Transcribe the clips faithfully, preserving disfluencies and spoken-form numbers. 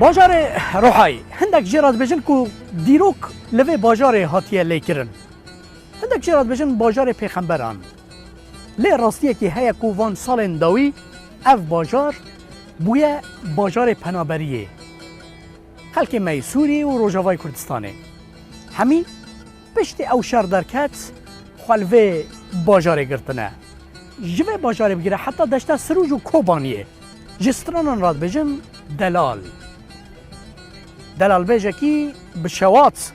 Bajarê Ruhayê, hindek jê re dibêjin ku dîrok li vê bajarê hatiye lêkirin. Hindek jê re dibêjin bajarê pêxemberan. Lê rastiyekî heye ku van salên dawî ev bajar bûye bajarê penaberiyê. Xelkê me yê Sûriyê û Rojavayê Kurdistanê. Hemî piştî ew şer derket, xwe li vê bajarê girtine. Ji vê bajarê bigire heta deşta Sirûj û Kobaniyê ji stranan re dibêjin delal. Delalbêjekî bi şewat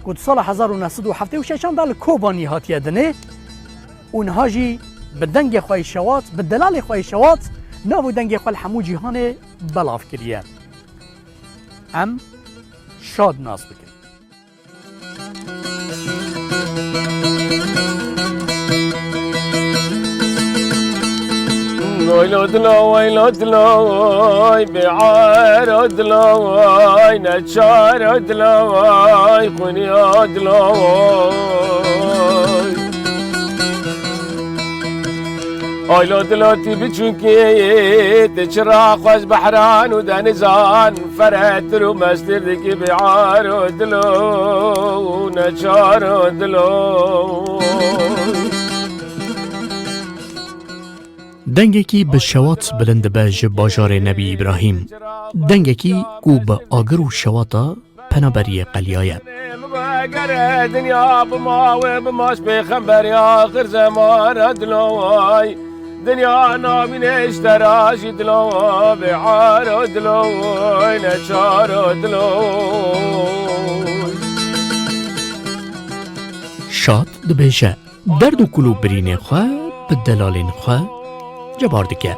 ku di sala hezar û neh sed û heftê û şeşan de li Kobanî hatiye dinê û niha jî bi dengê xwe yê şewat, bi delalê xwe yê şewat nav û dengê xwe li hemû cîhanê belav kiriye. Em Şad nas bikin. Waylo dilo, waylo dilo, vay bi aro dilo, vay neçaro dilo, vay xuniyo dilo, vay. Aylo dilo tî biçûkê, ti çira xwez behran û denizan, feretir û mestir dikî bi aro dilo, neçaro dilo. Dengekî bi şewat bilind dibe ji bajarê Nebî Îbrahîm. Dengekî ku bi agir û şewata penaberiyê qeliyaye. Gere dinya bima wê bimaş pêxemberê axir zeman re dilo ay. Dinya nabîne ji te re jî dilo bê aro dilo neçaro dilo. Şad dibêje, derd û kul û birînê xwe bi delalên xwe cebar dike.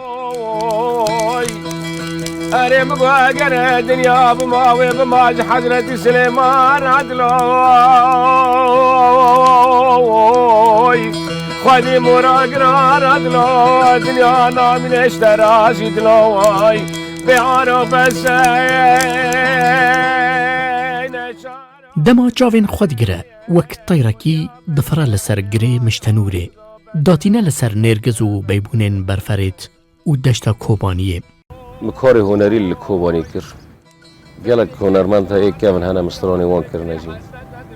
Erê min got gere dinya bima wê bima ji Hezretî Silêman re dilo. Xwedî mora giran re dilo. Dinya namîne ji te re jî dilo. Bê aro bese. Dema çavên xwe digire, wek teyrekî difire li ser girê Miştenûrê, datîne li ser nêrgiz û beybûnên berferêt û deşta Kobaniyê. Min karê hunerî li Kobanî kir. Gelek hunermend heye kevin hene min stranê wan kirine jî.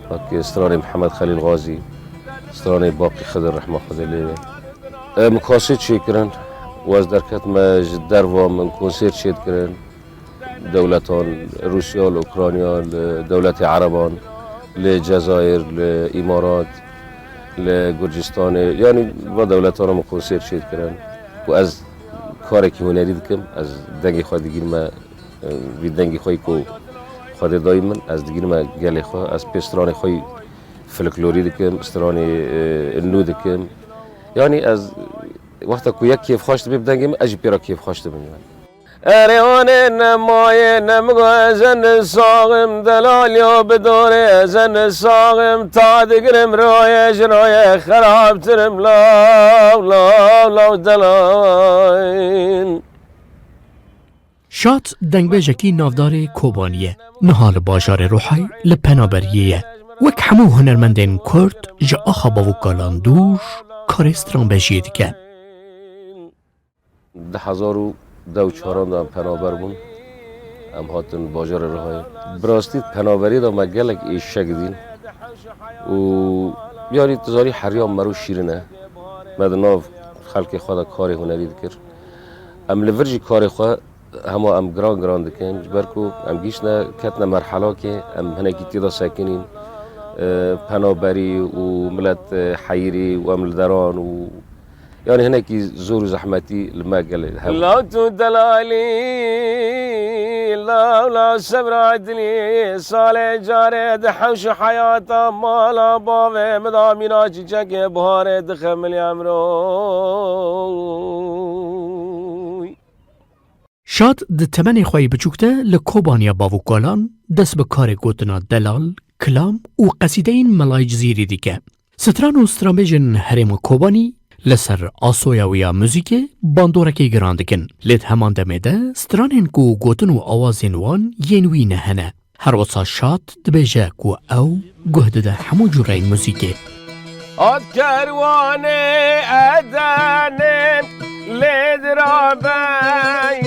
Wek stranê Mihemed Xelîl Xazî, stranê Baqî Xidir rehma Xwedê lê be. E, min kasêt çêkirin û ez derketime ji derva min konsêrt çêdikirin. Dewletan, Rûsya, li Ukrayna, li dewletê Ereban, li Cezayir, li Îmarat, li Gurcistanê, yanî va dewletana min konsêrt çêdikirin. Ku ez karekî hunerî dikim, ez dengê xwe digînime, e, vî dengê xwe ku Xwedê dayî min, ez digînime gelê xwe, ez pê stranê xwe folklorî dikim, stranê, e, nû dikim. Yanî ez wexta ku yek kêfxweş dibe bi dengê min, ez jî pê re kêfxweş dibim yanî. Erê anê ne mayê ne miguezen saxim, delalya bi dorê ezen saxim, ta digirim rayê ji rayê xerabtirim, law, law, law, delal. Şad dengbêjekî navdarê Kobanî ye. Niha li bajarê Ruhay li Penaberiyê ye. Wek hemû hunermendên Kurd ji axa bavûkalan dûr karê stranbêjiyê dike. Di hezar û deh û çaran de em penaber bûn. Em hatin bajarê Rihayê. Bi rastî penaberiyê de me gelek êşek dîn. Û yanî tu zanî heriya mero şîrin e. Me di nav xelkê xwe de karê hunerî dikir. Em li vir jî karê xwe hema em giran giran dikin. Ji ber ku em gihîştine ketine merhelakê, em hinekî tê de sekinîn. E, penaberî û milet, e, heyirî û em li deran û Yanî hinekî zor û zehmetî li me gelê hebû. Law tu delalî, law, law sebra dilî, salê carê di hewş û heyata mala bavê min da mîna çîçekê buharê dixemilî emroy. Şad di temenê xwe yê biçûk de li Kobaniya Bavûkalan dest bi karê gotina delal, kilam û qesîdeyên Melayê Cizîrî dike. Stran û stranbêjên herêma Kobanî li ser asoya wî ya muzîkê bandorekê giran dikin. Lê di heman demê de stranên ku gotin û awazên wan yên wî ne hene. Her wisa Şad dibêje ku ew guh dide hemû cûreyên muzîkê. Hat kerwanê Edenê lê dirabey,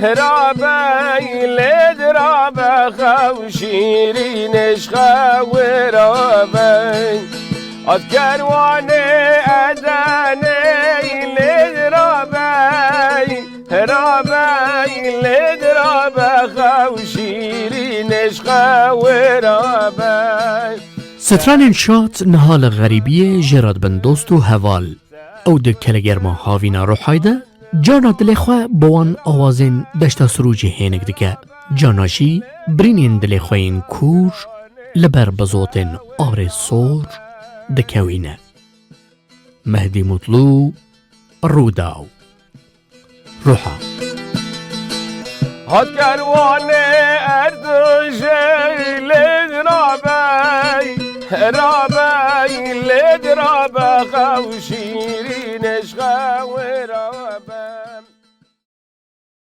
Rabey lê dirabe xew şîrîn eşqe wê rabey. Ad kerwanê Edenê lê dirabey. Rabey lê dirabe xew şîrîn eşqe wê rabey. Stranên şad niha li xerîbiyê jê re dibin dost û heval. Ew di kelegerma havîna ruhayê de cana dilê xwe bi wan awazên Deşta Sirûcê hênik dike. Cana jî birînên dilê xwe yên kûr li ber bizotên arê sor dikewîne. Mehdî Mutlu, Rûdaw. Ruha. Hat kerwanê erdinjê lê rabey, rabey lê rabe xew şîrîn.